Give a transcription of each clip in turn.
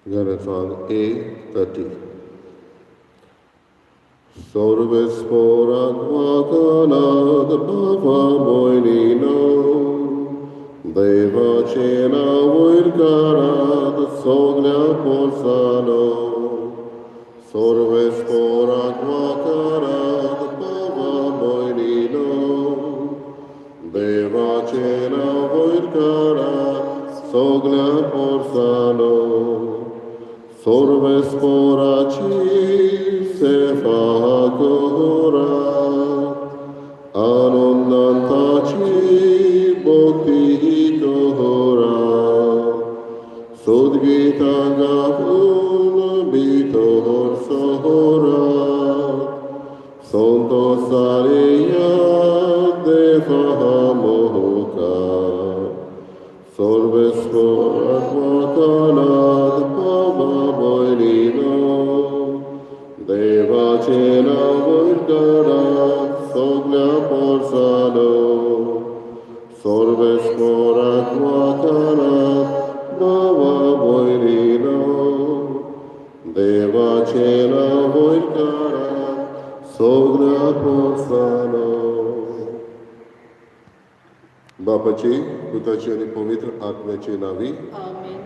गाण्याचो ए 30. Sorbes por aqua canad bava moinino, देवाचे नांव वयर काडात सगल्या पोरसानो. Sorbes por aqua canad bava moinino, देवाचे नांव वयर काडात सगल्या पोरसानो. सर्वेस्पराची सेवा करात, आनंदान ताची भक्ती करात, सद्गीतां गावन भितर सरात, संतोषान येयात देवा मुखार. सर्वेस्पर canad bava भयणीनो, देवाचे नांव वयर काडात सगल्या पोरसानो. सर्वेस्पराक canad bava भयणीनो, देवाचे नांव वयर काडात सगल्या पोरसानो. बापाची, पुताची आनी पवित्र आत्म्याची नांवी. आमेन.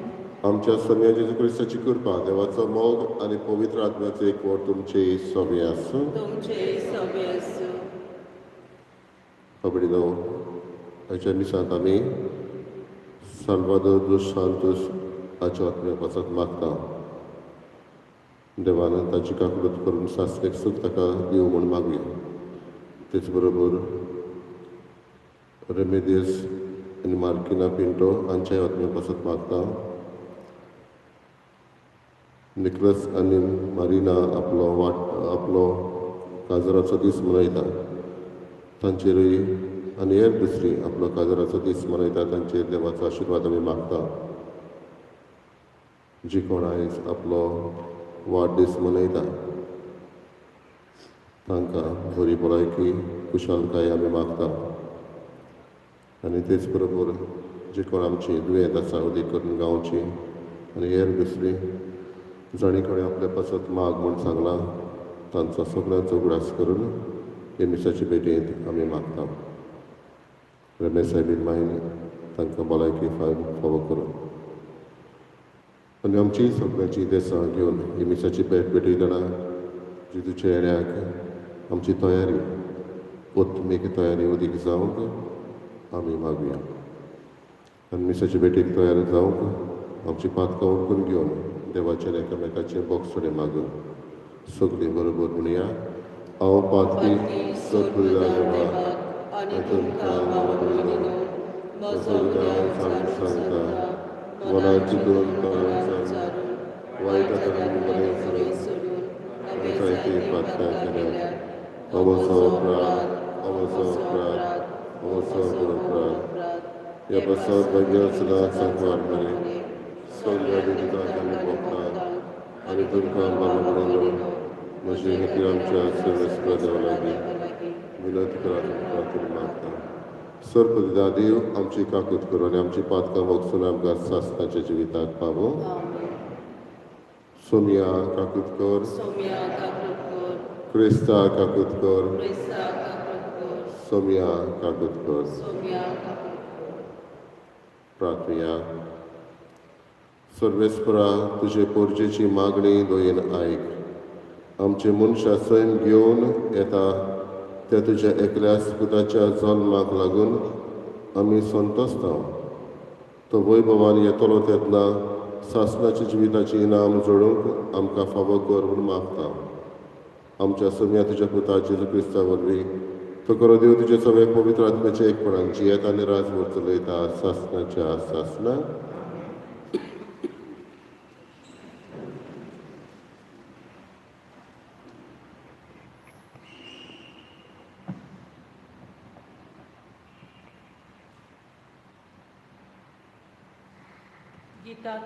आमच्या सोम्या जेजू क्रिस्ताची कृपा, देवाचो मोग आनी पवित्र आत्म्याचो एकवट तुमचे सवे आसूं. तुमचे सवे आसूं. बाबडीनो, हाच्या मिसांत आमी साल्वादोर दोस सांतोस हाच्या आत्म्या पासत मागता. देवान ताची काकूळट करून सासणेक सूख ताका दिवं म्हूण मागया. तेच बरोबर रेमेदियस आनी मार्किना पिंटो हांच्या आत्म्या पासत मागता. निकलस आनी मारिना आपलो वाट आपलो काजराचो दीस मनयता तांचेरूय, आनी हेर दुसरी आपलो काजराचो दीस मनयता तांचेर देवाचो आशिर्वाद आमी मागता. जी कोण आयज आपलो वाडदीस मनयता तांकां बरी भलायकी, खुशालकाय आमी मागता. आनी तेच बरोबर जे कोण आमची दुयेंत आसा, अदीक करून गांवची आनी हेर दुसरी जाणी कोणें आपल्या पासत माग म्हूण सांगलां, तांचो सगळ्यांचो उगडास करून हे मिसाचे भेटेंत आमी मागता. रमेश साहेबीन मायन तांकां भलायकी फावो करूं. आनी आमची सगळ्यांची देसां घेवन ही मिसाची भेट भेटयतना जेजूच्या येण्याक आमची तयारी, आत्मीक तयारी अदीक जावंक आमी मागुया. आनी मिसाचे भेटेक तयार जावंक आमची पातकां उरकून घेवन देवाचेर एकामेकाचे बोगसणे मागून सगळीं बरोबर म्हणया: हांव पातकी सोदपुरा देवाक आनी तुमकां भावा भयणीनो म्हजो गुन्यांव जाणून सांगता. मनान चिंतून, तोंडान सांगून, वायट हातान बरें सोडून हांवें जायतीं पातकां केल्यात. हो म्हजो अपराध, हो म्हजो अपराध, हो म्हजो व्हड अपराध. ह्या पासत भाग्य सदांच सांकवार मरे, सगळ्या देवतांक आनी भोगतांक आनी तुमकां बाबा भयणीनो म्हजे खातीर आमच्या सर्वेस्पर देवा लागीं विनंती करात तुमकां मागता. सर्वपदिदा देव आमची काकूत करूं आनी आमची पातकां भोगसून आमकां सासणाच्या जिविताक पावो. आमेन. सोमया, काकूत कर. सोम्या, काकूत कर. क्रिस्ता, काकूत कर. क्रिस्ता, काकूत कर. सोमया, काकूत कर. सोम्या, काकूत कर. प्रार्थया. सर्वेस्परा, तुजे पोरजेची मागणी दयेन आयक. आमचे मनशां सैम घेवन येता त्या तुज्या एकल्याच पुताच्या जल्माक लागून आमी संतोसता. तो वैभवान येतलो तेन्ना सासणाच्या जिविताची इनाम जोडूंक आमकां फावो कर म्हूण मागता, आमच्या सोम्या तुज्या पुता जेजू क्रिस्ता वरवीं. तो करो देव तुजे सगळे पवित्र आत्म्याचे एकपणान जियेता आनी राजभर चलयता सासणाच्या सासणाक. गितात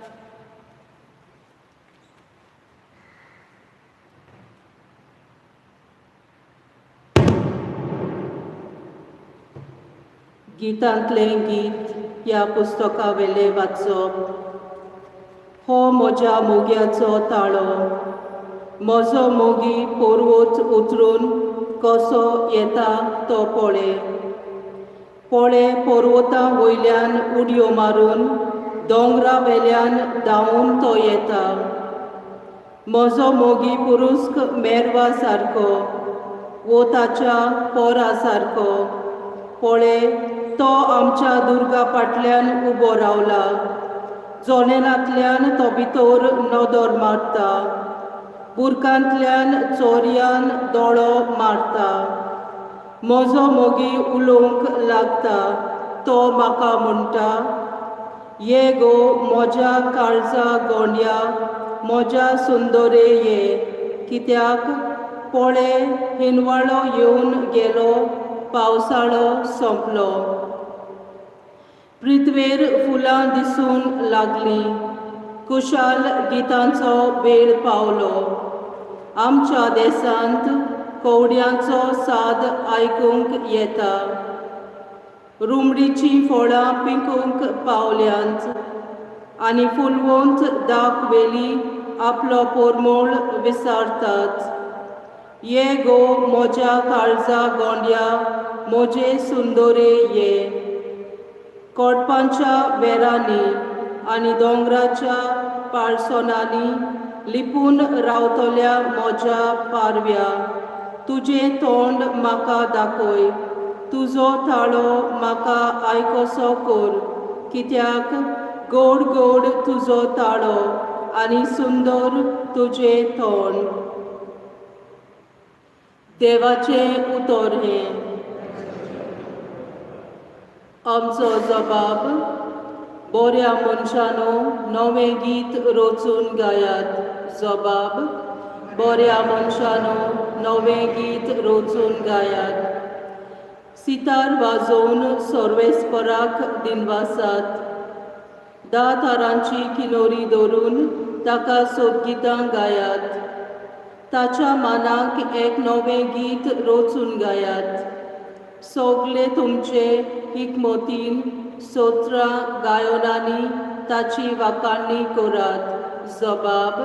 गितांतलें गीत ह्या पुस्तका वेलें वाचप. हो म्हज्या मोग्याचो ताळो. म्हजो मोगी पर्वत उतरून कसो येता तो पळय. पळे पर्वता वयल्यान उडयो मारून दोंगरा वेल्यान धांवून तो येता. म्हजो मोगी पुरुस्क मेरवा सारको वो ताच्या पोरा सारको. पळे तो आमच्या दुर्गा फाटल्यान उबो रावला. जनेलांतल्यान तो भितर नदर मारता. बुरकांतल्यान चोरयान दोळो मारता. म्हजो मोगी उलोवंक लागता. तो म्हाका म्हणटा, ये गो म्हज्या काळजा गोंड्या, म्हज्या सुंदरे ये. कित्याक पळे हिनवाळो येवन गेलो, पावसाळो सोंपलो. पृथ्वेर फुलां दिसूंक लागलीं. कुशाल गितांचो वेळ पावलो. आमच्या देसांत कवड्यांचो साद आयकूंक येता. रुमडीचीं फळां पिकूंक पावल्यांत आनी फुलवंत दाक वेली आपलो पोरमोळ विसारतात. ये गो म्हज्या काळजा गोंड्या, म्हजे सुंदरे ये. कोटपांच्या वेरांनी आनी दोंगराच्या पाळसणांनी लिपून रावतल्या म्हज्या पारव्या, तुजें तोंड म्हाका दाखय, तुजो ताळो म्हाका आयकोसो कर. कित्याक गोड गोड तुजो ताळो आनी सुंदर तुजें तोंड. देवाचें उतर हें. आमचो जबाब. बऱ्या मनशानो नवें गीत रचून गायात. जबाब. बऱ्या मनशानो नवें गीत रचून गायात. सितार वाजोवन सर्वेस्पराक दिनवासात. 10 तारांची किनोरी धरून ताका सोदगितां गायात. ताच्या मानाक एक नवें गीत रचून गायात. सगळे तुमचे हिकमतीन सोत्रां गायनांनी ताची वाखाणणी करात. जबाब.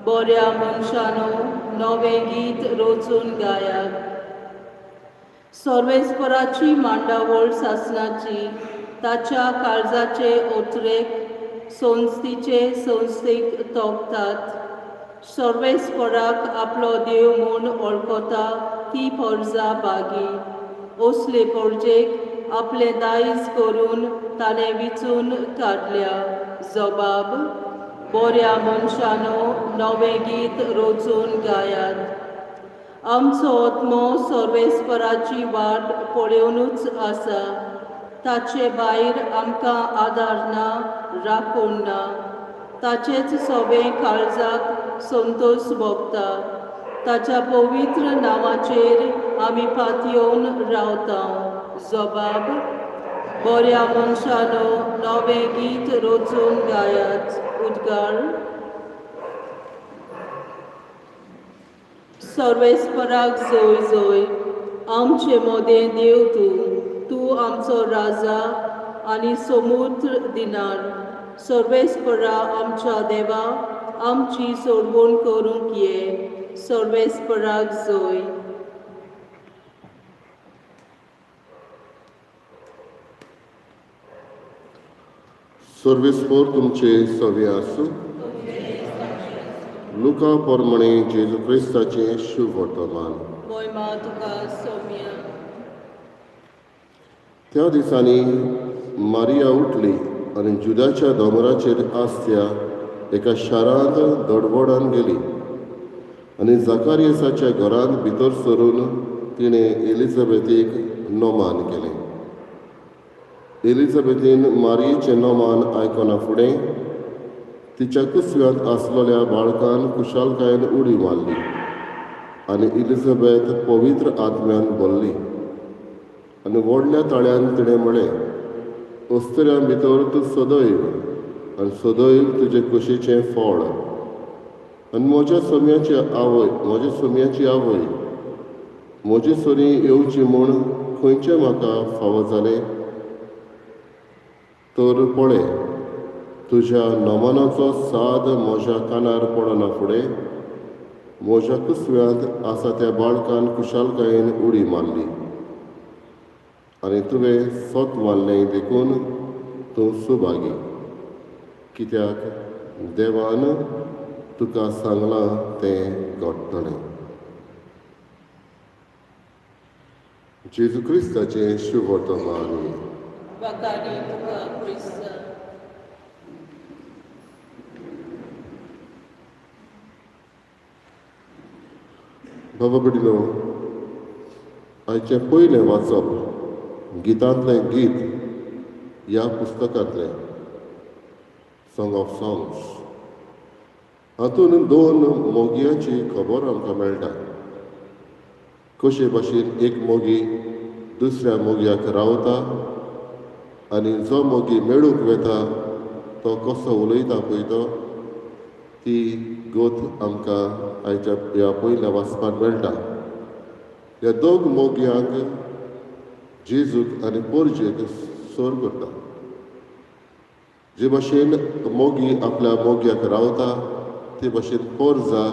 बऱ्या मनशानो नवें गीत रचून गायात. सर्वेस्पराची मांडावळ सासणाची, ताच्या काळजाचे ओतरेक संस्थेचे संस्थेक तोपतात. सर्वेस्पराक आपलो देव म्हूण वळखता ती परजा बागी. असले परजेक आपलें दायज करून ताणें विचून काडल्या. जबाब. बऱ्या मनशानो नवें गीत रचून गायात. आमचो आत्मो सर्वेस्पराची वाट पळोवनूच आसा. ताचे भायर आमकां आदार ना, राखण ना. ताचेच सोबें काळजाक संतोश भोगता. ताच्या पवित्र नांवाचेर आमी पातयेवन रावता. जबाब. बऱ्या मनशानो नवें गीत रचून गायात. उद्गार. सर्वेस्पराक जोय जोय. आमचे मोदें देव तूं, तूं आमचो राजा आनी समुद्र दिनार. सर्वेस्परा आमच्या देवा, आमची सोडवण करूंक ये. सर्वेस्पराक जोय. सर्वेस्पर तुमचे सवे आसूं. लुका प्रमाणे जेजू क्रिस्ताचें शुभ वर्तमान. मोयमा तुका सोम्या. त्या दिसांनी मारिया उठली आनी जुदाच्या दोंगराचेर आसत्या एका शारांत दडबडान गेली आनी जाकारियसाच्या घरांत भितर सरून तिणें एलिझाबेथीक नोमान केलें. एलिझाबेथीन मारियेचें नोमान आयकना फुडें तिच्या कुसव्यांत आसलेल्या बाळकान कुशालकायेन उडी मारली आनी एलिझाबेथ पवित्र आत्म्यान भरली आनी व्हडल्या ताळ्यान तिणें म्हळें, अस्तुऱ्यां भितर तूं सदैव आनी सदैव तुजे कुशीचें फळ आनी म्हज्या सोम्याची आवय, म्हज्या सोम्याची आवय म्हजे सरी येवची म्हूण खंयचें म्हाका फावो जालें? तर पळय, तुज्या नमनाचो साद म्हज्या कानार पडना फुडें म्हज्या कुसव्यांत आसा त्या बाळकान खुशालकायेन उडी मारली आनी तुवें सोत मारलें देखून तूं सुभागी, कित्याक देवान तुका सांगलां तें घडटलें। जेजू क्रिस्ताचें शुभवर्तमान। तुका क्रिस्त। बाबा भयणीनो, आयचें पयलें वाचप गितांतलें गीत ह्या पुस्तकांतलें सॉंग ऑफ सॉंग्स। हातूंत दोन मोगयांची खबर आमकां मेळटा। कशे भाशेन एक मोगी दुसऱ्या मोगयाक रावता आनी जो मोगी मेळूंक वेता तो कसो उलयता पळय तो, ती गोत आमकां आयच्या ह्या पयल्या वाचपाक मेळटा। ह्या दोग मोगयांक जेजूक आनी पोरजेक सोर करता। जे भाशेन मोगी आपल्या मोगयाक रावता ते भाशेन पोरजा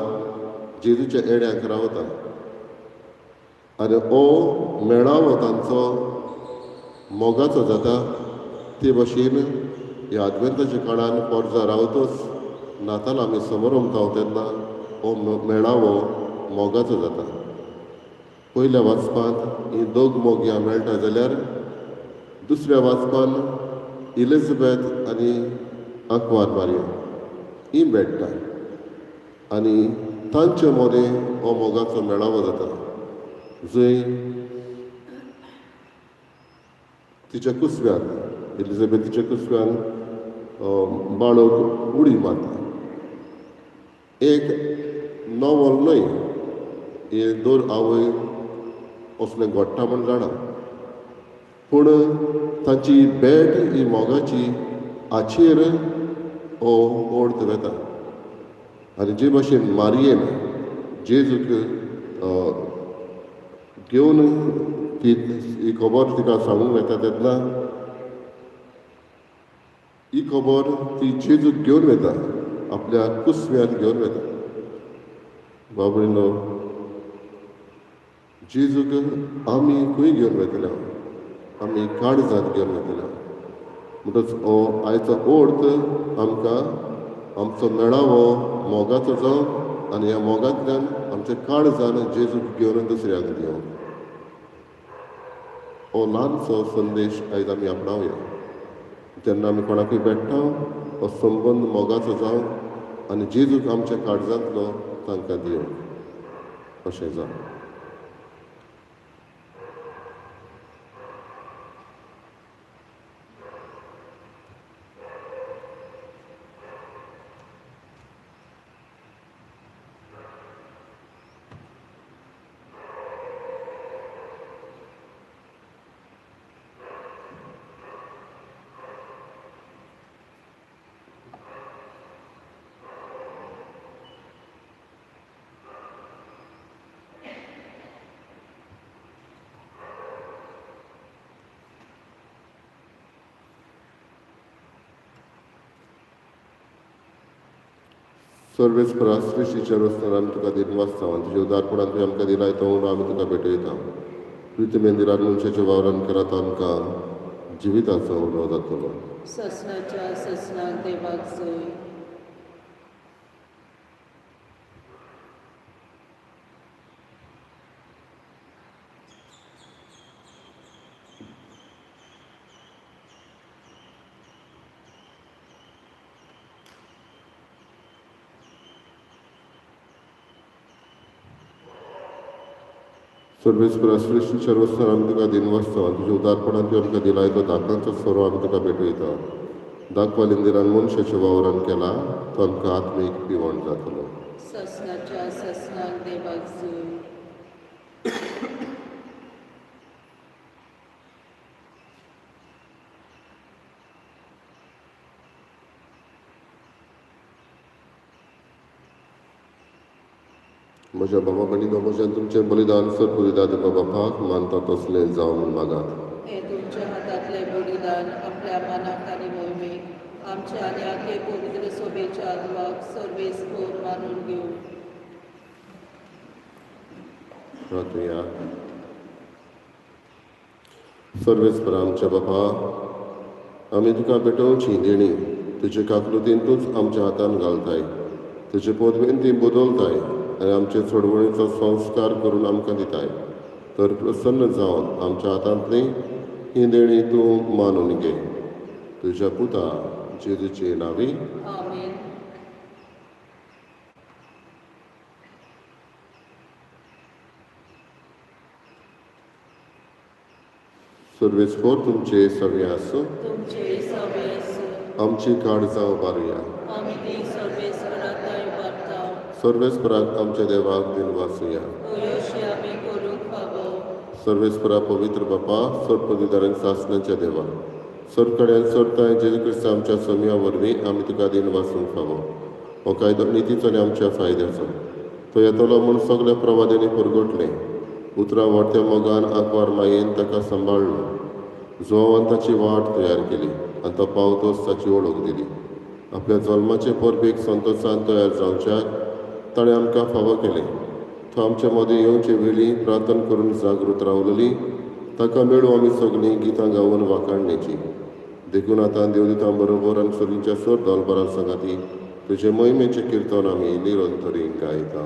जेजूच्या एड्याक रावता आनी हो मेळावो तांचो मोगाचो जाता। ते भाशेन ह्या आदवेंताच्या काळान पोरजा रावतच नाताल आमी समरमता तेन्ना हो मेळावो मोगाचो जाता। पयल्या वाचपांत ही दोग मोगयां मेळटा जाल्यार दुसऱ्या वाचपान इलिझाबेथ आनी आंकवार मारिया ही मेळटा आनी तांचे मदें हो मोगाचो मेळावो जाता, जंय तिच्या कुसव्यान एलिझाबेथीच्या कुसव्यान बाळक उडी मारता। एक नवल न्हय, हे दर आवय असलें घडटा म्हण जाणा, पूण तांची भेट ही मोगाची हाचेर हो अर्थ वेता। आनी जे भाशेन मारयेन जेजूक घेवन ती ही खबर तिका सांगूंक वेता तेन्ना ही खबर ती जेजूक घेवन वेता, आपल्या कुसव्यांत घेवन वेता। बाबडीनो, जेजूक आमी खंय घेवन वेतले? आमी काळजांत घेवन वेतले। म्हणटच हो आयचो अर्थ आमकां आमचो मेळावो मोगाचो जावं आनी ह्या मोगांतल्यान आमच्या काळजान जेजूक घेवन दुसऱ्यांक दिवं, हो ल्हानसो संदेश आयज आमी आपणावया। जेन्ना आमी कोणाकूय भेट्टा हो संबंद मोगाचो जावं आनी जेजूक आमच्या काळजांतलो तांकां दिवं, अशें जावं। सर्वेस्परा सृश्टीच्या रचणार आमी तुका दिनवासता आनी तुज्या उदारपणान तुवें आमकां दिलाय तो म्हणून आमी तुका भेटयता। प्रितमेंदिरान मनशाच्या वावरान केला तो आमकां जिविताचो उलो जातलो। ससनाच्या ससनाक देवाक जय। सर्वेस्परा सृश्टीच्या रचणार आमी तुका दिनवासता आनी तुज्या उदारपणान तुवें आमकां दिलाय तो दाकांचो सोरो आमी तुका भेटयता। दाखवालिंदिरान मनशाच्या वावरान केला तो आमकां आत्मीक पिवण जातलो। ससनाच्या ससनाक देवाक जय। म्हज्या बाबा भयणीनो, म्हज्यान तुमचें बलिदान सरपुरी बाबा बापाक मानता तसलें जावं म्हूण मागात। हे तुमच्या हातांतलें बलिदान आपल्या मनाक आनी मोहिमेक आमच्या आनी आखे पवित्र सोबेच्या आदवाक सर्वेस्पोर मानून घेवं. प्रार्थुया. सर्वेस्पर आमच्या बापा, आमी तुका भेटोवची देणी तुजे काकलुतीन तूंच आमच्या हातान घालताय, तुजे पदवेन ती बदलताय आनी आमचे चडवणीचो संस्कार करून आमकां दिताय. तर प्रसन्न जावन आमच्या हातांतली ही देणी तूं मानून घे. तुज्या पुता जेजूचे नांवी. आमेन. सर्वेस्पोर तुमचे सगळे आसूं. तुमचे सवे आसूं. आमची काळजां उबारुया. आमी ती सर्वेस्पराक उबारता. सर्वेस्पराक आमच्या देवाक दिन वाचुया. अशी आमी करूंक फावो. सर्वेस्परा पवित्र बापा, सर्व सासनाच्या देवा, सर्व कडेन सोडताय जेजू क्रिस्त आमच्या सोम्या वरवीं आमी तुका दिन वाचूंक फावो. हो कायदो नितीचो आनी आमच्या फायद्याचो. तो येतलो म्हूण सगल्या प्रवाद्यांनी परगटलें. उतरां वाडट्या मोगान आंकवार मायेन ताका सांबाळ्ळो. जुवान ताची वाट तयार केली आनी तो पावतोच ताची वळख दिली. आपल्या जल्माचे परबेक संतोशान तयार जावच्याक ताणें आमकां फावो केलें. तो आमच्या मदीं येवचे वेळी प्रार्थना करून जागृत रावलेली ताका मेळूं आमी सगळीं गितां गावन वाखाणणेची. देखून आतां देवदूतां बरोबर आनी सगळींच्या सर दलबरां सांगाती तुजे मोहिमेचें किर्तन आमी निरंतरी गायता.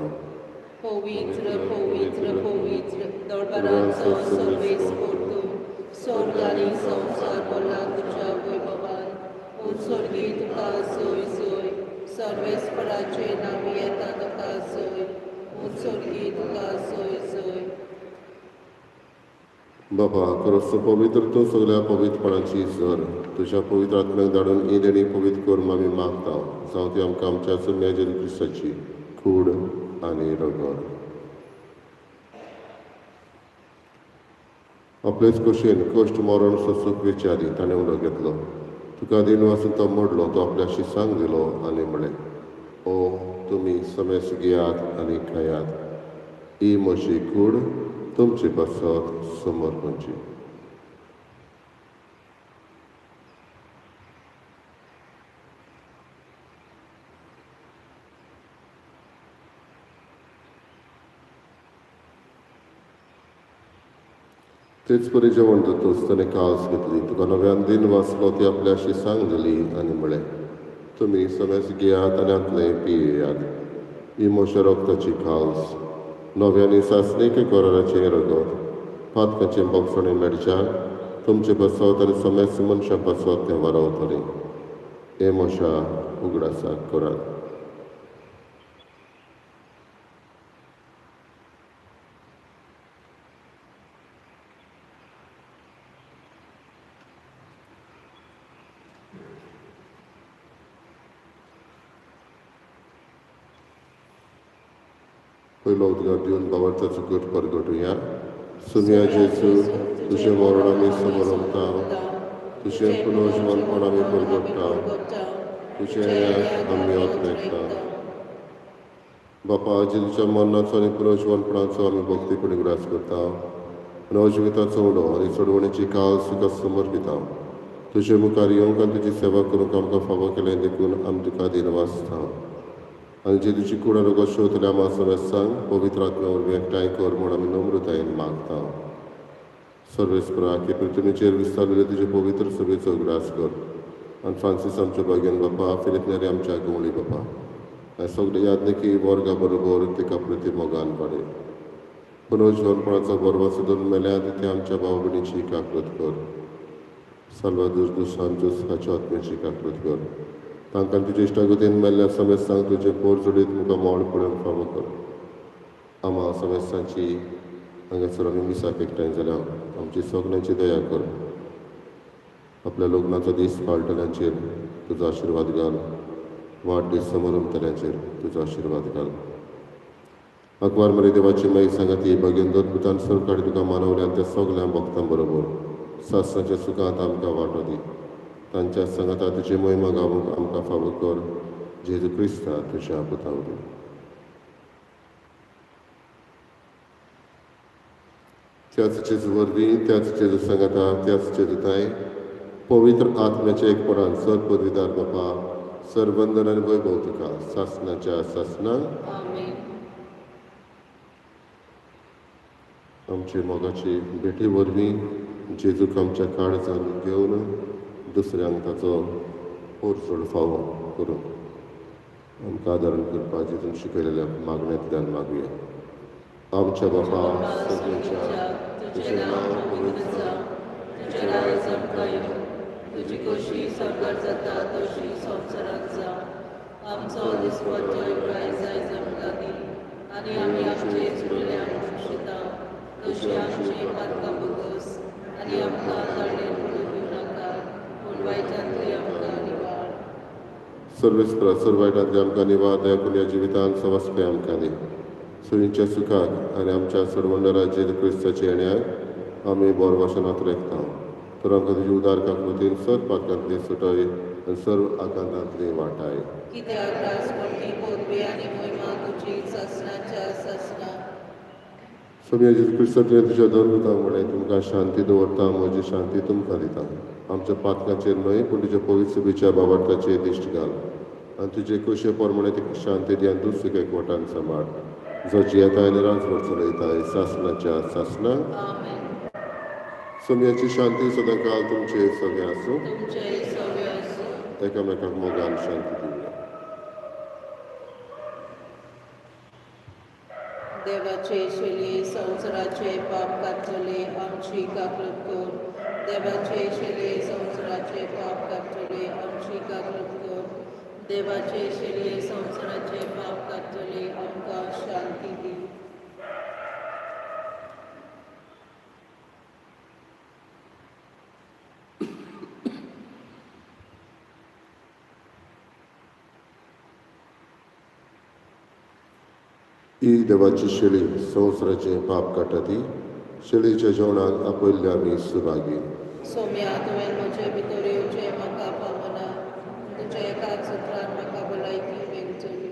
पवित्र पवित्र पवित्र दरबाराचो सर्वेस्पोर तूं, स्वर्ग आनी संवसार भरला तुज्या वैभवान. उत्सर्गी तुका सोय सोय, सर्वेस्पराचे नांव येता तुका सोय, उत्सर्गी तुका सोय सोय. बाबा, खरोच पवित्र तूं सगळ्या पवित्रपणाची जर. तुज्या पवित्र आत्म्याक धाडून ही देणी पवित्र कर आमी मागता, जावं ती आमकां आमच्या सुम्या जेजू क्रिस्ताची कूड आनी रगत. आपलेच कुशीन कश्ट मरण सोसूंक विचारी ताणें उलो घेतलो. तुका दिन वाचून तो मोडलो. तो आपल्या शिसांक दिलो आनी म्हळें, ओ तुमी समेस घेयात आनी खायात. ही म्हजी कूड तुमचे पासत समर्पणची. तेच परी जेवण जातूच ताणें कास घेतली. तुका नव्यान दिन वाचलो. ती आपल्या शिसांक दिली आनी म्हळें, तुमी समेस घेयात आनी हांतलें पियेयात. ही म्हज्या रक्ताची काल्स, नव्यानी सासणीक कराराचें रगत. पातकाचें बोगसणें मेळच्याक तुमचे पासत आनी समेस्त मनशां पासत तें वारावतलें. हें म्हज्या उगडासाक करात. पयलो उदकार दिवन बाबार्थाचो गट परगटुया. सुमया जेजू, तुजें मरण आमी समरमता, तुजें पुनर्जिवनपण आमी परगट्टा, तुजें आमी अत्रेकता. बापा, जेजूच्या मरणाचो आनी पुनर्जिवनपणाचो आमी भक्तीपणी उगडास करता. नवजिविताचो उडो आनी चडवणीची काल तुका समर्पिता. तुजे मुखार येवंक आनी तुजी सेवा करूंक आमकां फावो केलें देखून आमी तुका दिनवासता. आनी जेजूची कूड आनी शोधल्या आमा समेस्तांक पवित्र आत्म्या वरवीं एकठांय कर म्हूण आमी नम्रतायेन मागता. सर्वेस्परा, की पृथ्वीचेर विस्तारलेले तुजे पवित्र सभेचो उगडास कर. आनी फ्रांसीस आमच्या भाग्यान बापा, फिलीप नेरी आमच्या गवळी बापा, आनी सगळे याज्ञिकी वर्गा बरोबर तेका प्रती मोगान वाडय. पुनर्जिवनपणाचो बरोबर सोदून मेल्या तिथे आमच्या भाव भयणीची काकृत कर. साल्वादूर दुसांतोस हाच्या आत्म्याची काकृत कर. तांकां तुजे इश्टागतीन मेल्ल्या समेस्तांक तुजें पोर जोडीत मुखार मोड पळोवंक फावो कर. आमा समेस्तांची हांगासर आमी मिसाक एकठांय जाल्या आमची सगल्यांची दया कर. आपल्या लग्नाचो दीस पाळटल्यांचेर तुजो आशिर्वाद घाल. वाडदीस समारंभतल्यांचेर तुजो आशिर्वाद घाल. आंकवार मरे देवाची माई सांगाती बागेन दोत पुतान सरकाडी तुका मानवल्या त्या सगल्या भक्तां बरोबर सासणाच्या सुखांत आमकां वांटो दी. तांच्या सांगाता तुजी मोहिमा गावूंक आमकां फावो कर. जेजू क्रिस्ता तुज्या पुता वरवीं. त्याच जेजू वरवीं, त्याच जेजू सांगाता, त्याच जेजूताय पवित्र आत्म्याच्या एकपणान सर पदवीदार बापा सरबंदन आनी वैभव तुका सासनाच्या सासना. आमेन. आमचे मोगाची भेटी वरवीं जेजूक आमच्या काळजान घेवन दुसऱ्यांक ताचो पोरचोड फावो करून आमकां आदारण करपाक जेजून शिकयलेल्या मागण्यांतल्यान मागुया. आमच्या बापा सगळ्यांच्या, तुझें नांव पवित्र जावं, तुजें राज आमकां येवं, तुजी खोशी स्वर्गार जाता तशी संवसारांत जावं. आमचो दिसपट्टो आयज आयज आमकां दी, आनी आमी आमचे चुरल्यांक शिता तशी आमची पातकां भोगोस, आनी आमकां ताळेन दिवं नाका, पूण वायटांतली आमकां निवाळ. सर्वेस्परा, सर्व वायटांतले आमकां निवार, दया करून ह्या जिवितांत सवासपय आमकां दी. सुरींच्या सुखाक आनी आमच्या सरवंडरा जेजू क्रिस्ताच्या येण्याक आमी बोर वासनांत रेखता. तर आमकां तुजी उदार काकृतीन सर पातकांतली सुटय आनी सर्व आकांतांतली वाटाय. कित्याक राजकोटी पदवी आनी मोहिमा तुजी सासनाच्या सासना. सोम्या जेजू क्रिस्ता, तुवें तुज्या दोन दुतांक म्हणलें, तुमकां शांती दवरता, म्हजी शांती तुमकां दिता. आमच्या पातकाचेर न्हय पूण तुज्या पवित्र सभेच्या बाबार्थाचेर दिश्ट घाल आनी तुजे खोशये प्रमाणे तुका शांती दी आनी तूं सुख एकवटान सांबाळ, जो जियेता आनी राजवट चलयता सासनाच्या सासना. आमेन. सोम्याची शांती सदांकाल तुमचे सगळे आसूं. तुमचे सगळे आसूं. एकामेकाक मोगान शांती दिवया. देवाचे शेली संवसाराचे पाप काडटले, आमची काकूट कर. देवाचे शेली संवसाराचे पाप काडटले, आमची काकूट कर. देवाचे शेली संवसाराचे पाप काडटले, आमकां शांती दी. ही देवाची शेळी संवसाराचें पाप काडटा ती शेळीच्या जेवणाक आपयल्ले आमी सुभागी. सोम्या, तुवें म्हजे भितर येवचें म्हाका पावना, तुज्या एकाच उतरान म्हाका भलायकी मेळटली.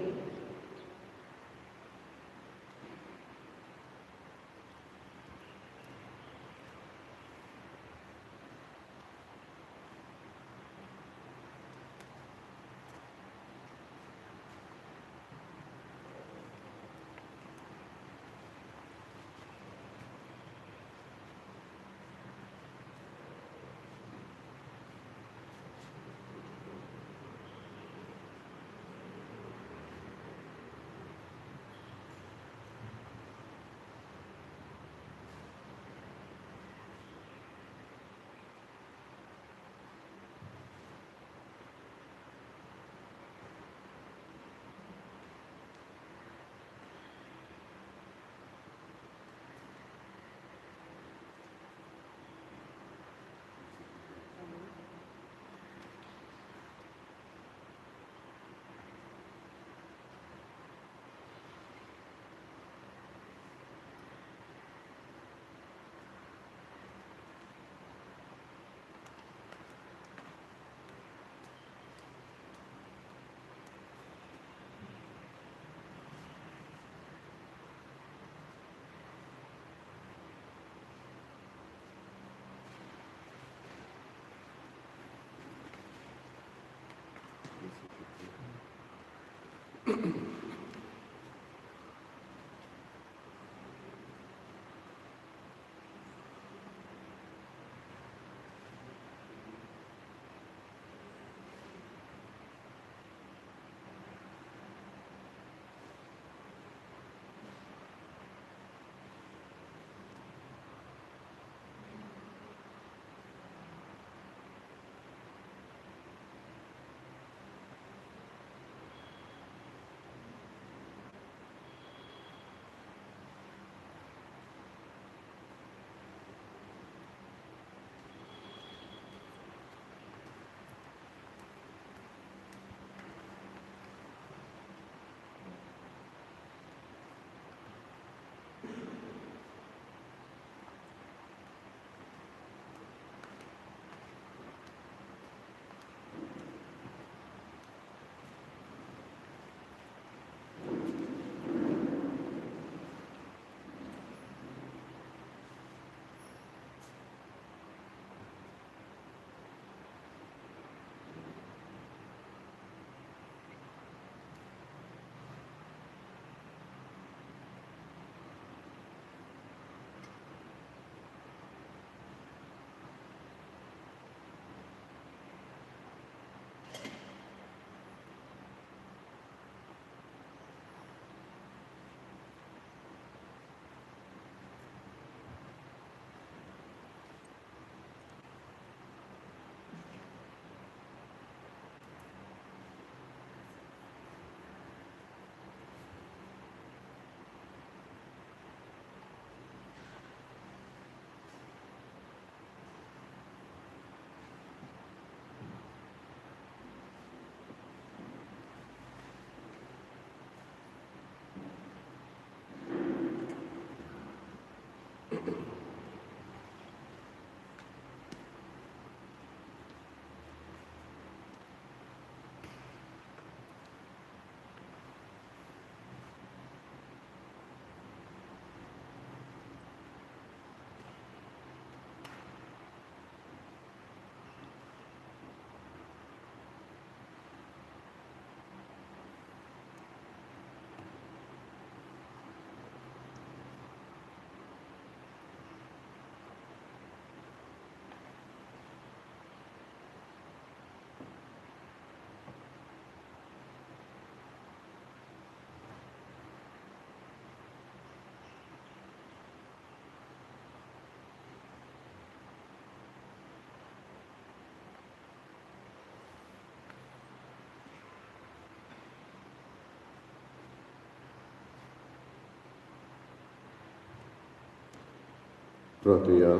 प्रार्थुया.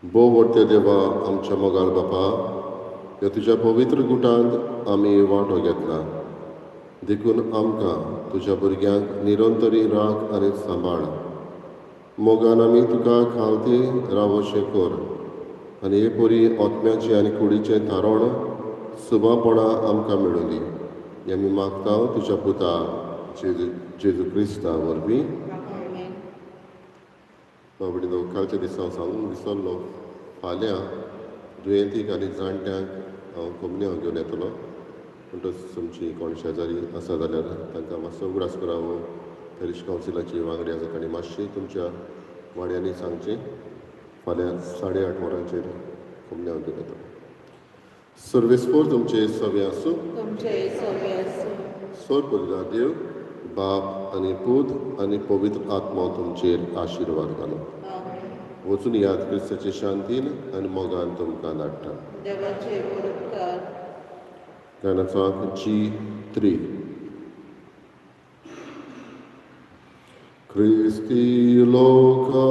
भोव व्हडत्या देवा, आमच्या मोगाळ बापा, ह्या तुज्या पवित्र गुटांत आमी वांटो घेतला देखून आमकां तुज्या भुरग्यांक निरंतरी राख आनी सांबाळ. मोगान आमी तुका खालती रावोशें कर आनी हे परी आत्म्याचें आनी कुडीचें थारण सुबापणां आमकां मेळूं दी. हें आमी मागता तुज्या पुता जेजू जेजू क्रिस्ता वरवीं. आमेन. बाबडी, कालच्या दिसा हांव सांगूंक विसरलो, फाल्यां दुयेंतीक आनी जाणट्यांक हांव कोमन्यांव घेवन येतलो. म्हणटच तुमची कोण शेजारी आसा जाल्यार तांकां मातसो उगडास करावो. पॅरीश कावन्सिलाची वांगडी आसा तांणी मातशी तुमच्या वाड्यांनी सांगचें, फाल्यां 8:30 वरांचेर कोमन्यांव घेवन येतलो. सर्वेस्पोर तुमचे सगळे आसूं. तुमचे सगळे आसूं. सोर पडला देव बाप आनी पूत आनी पवित्र आत्मो तुमचेर आशिर्वाद घालूं. आमेन. वचून याद, क्रिस्ताचे शांतीन आनी मोगान तुमकां धाडटा. देवाचे उपकार. गाण्याचो आंक जी 3. क्रिस्ती लोका.